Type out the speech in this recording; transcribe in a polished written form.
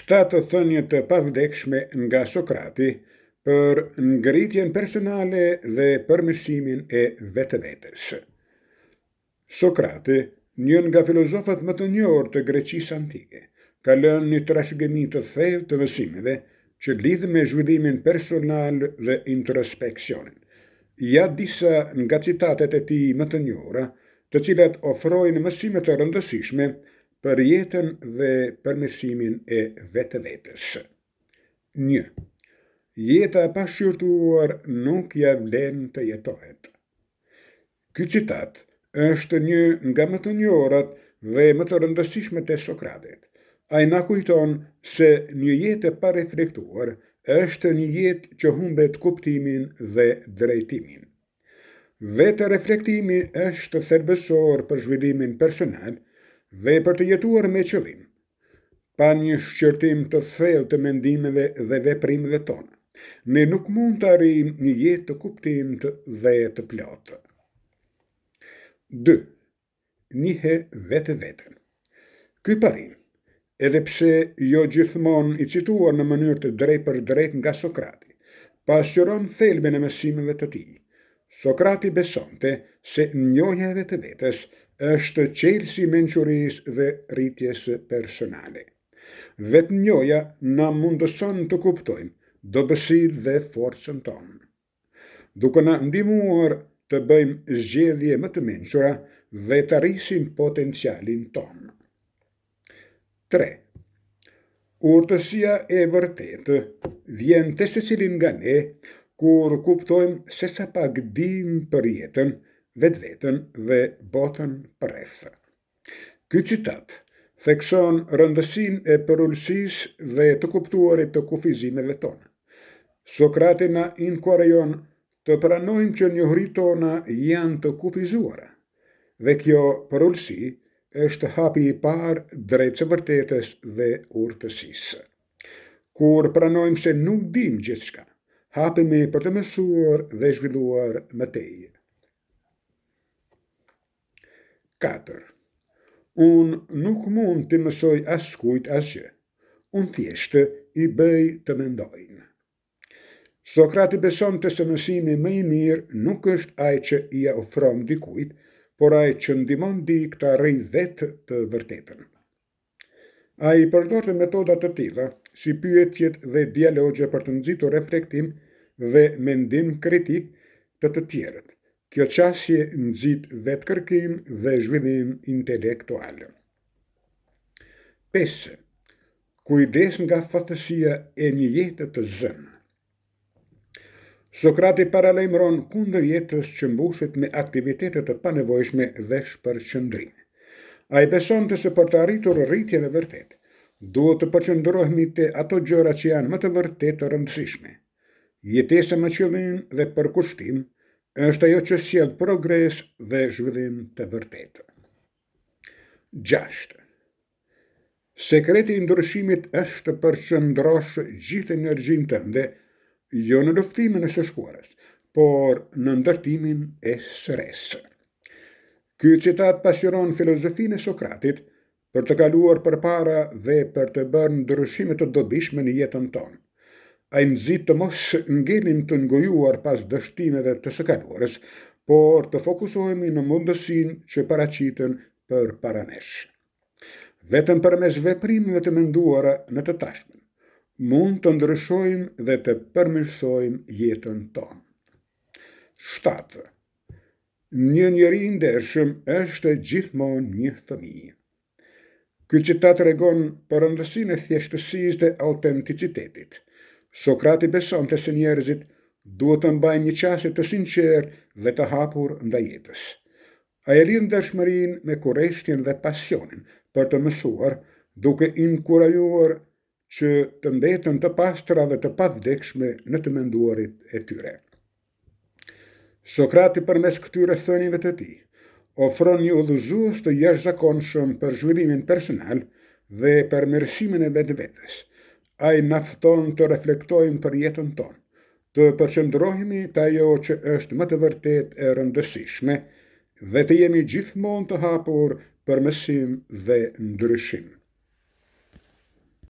Shtatë thënie të pavdekshme nga Sokrati për ngritjen personale dhe përmirësimin e vetvetes. Sokrati, një nga filozofët më të njohur të Greqisë antike, ka lënë një trashëgimi të thellë të mësimeve që lidhen me zhvillimin personal dhe introspeksionin. Ja disa nga citatet e tij më të njohura, të cilat ofrojnë mësime të rëndësishme për jetën dhe përmirësimin e vetvetes. 1. Jeta e pashqyrtuar nuk ia vlen të jetohet. Ky citat është një nga më të njohurat dhe më të rëndësishmet e Sokratit. Ai na kujton se një jetë e pareflektuar është një jetë që humbet kuptimin dhe drejtimin. Vetëreflektimi është thelbësor për zhvillimin personal dhe për të jetuar me qëllim. Pa një shqyrtim të thellë të mendimeve dhe veprimeve tona, ne nuk mund të arrijmë një jetë të kuptimtë dhe të plotë. 2. Njihe vetveten. Ky parim, edhe pse jo gjithmonë i cituar në mënyrë të drejtpërdrejtë nga Sokrati, pasqyron thelbin e mësimeve të tij. Sokrati besonte se njohja e vetvetes është çelësi i mençurisë dhe rritjes personale. Vetënjohja na mundëson të kuptojmë dobësitë dhe forcën tonë. duke na ndihmuar të bëjmë zgjedhje më të mençura dhe të rrisim potencialin tonë. 3. Urtësia e vërtetë vjen te secili nga ne kur kuptojmë se sa pak dimë për jetën, vetveten dhe botën përreth. Ky citat thekson rëndësinë e përulësisë dhe të kuptuarit të kufizimeve tona. Sokrati na inkurajon të pranojmë që njohuritë tona janë të kufizuara, dhe kjo përulësi është hapi i parë drejt së vërtetës dhe urtësisë. Kur pranojmë se nuk dimë gjithçka, hapemi për të mësuar dhe zhvilluar më tej. 4. Unë nuk mund t'i mësoj askujt asgjë. Unë thjesht i bëj të mendojnë. Sokrati besonte se mësimi më i mirë nuk është ai që ia ofron dikujt, por ai që ndihmon dikë të arrijë vetë të vërtetën. Ai përdorte metoda të tilla, si pyetjet dhe dialogje për të nxitur reflektim dhe mendim kritik te të tjerët. Kjo qasje nxit vetëkërkim dhe zhvillim intelektual. 5. Kujdes nga thatësia e një jete të zënë. Sokrati paralajmëron kundër jetës që mbushet me aktivitete të panevojshme dhe shpërqendrime. Ai besonte se për të arritur rritjen e vërtetë, duhet të përqendrohemi te ato gjëra që janë me të vërtetë të rëndësishme. Jetesa me qëllim dhe përkushtim është ajo që sjell progres dhe zhvillim të vërtetë. 6. Sekreti i ndryshimit është të përqendrosh gjithë energjinë tënde jo në luftimin e së shkuarës, por në ndërtimin e së resë. Ky citat pasqyron filozofinë e Sokratit për të kaluar përpara dhe për të bërë ndryshime të dobishme në jetën tonë. Ai nxit të mos ngelim të ngujuar pas dështimeve të së kaluarës, por të fokusohemi në mundësinë që paraqiten përpara nesh. Vetëm përmes veprimeve të menduara në të tashmen, mund të ndryshojmë dhe të përmirësojmë jetën tonë. 7. Një njeri i ndershëm është gjithmonë një fëmijë. Ky citat tregon për rëndësinë e thjeshtësisë dhe autenticitetit. Sokrati besonte se njerëzit duhet të mbajnë një qasje të sinqertë dhe të hapur ndaj jetës. Ai e lidh ndershmërinë me kureshtjen dhe pasionin për të mësuar, duke inkurajuar që të mbeten të pastra dhe të pavdekshme në të menduarit e tyre. Sokrati përmes këtyre thënieve të tij, ofron një udhëzues të jashtëzakonshëm për zhvillimin personal dhe përmirësimin e vetvetes. Ai na fton të reflektojmë për jetën tonë, të përqendrohemi te ajo që është me të vërtetë e rëndësishme dhe të jemi gjithmonë të hapur për mësim dhe ndryshim.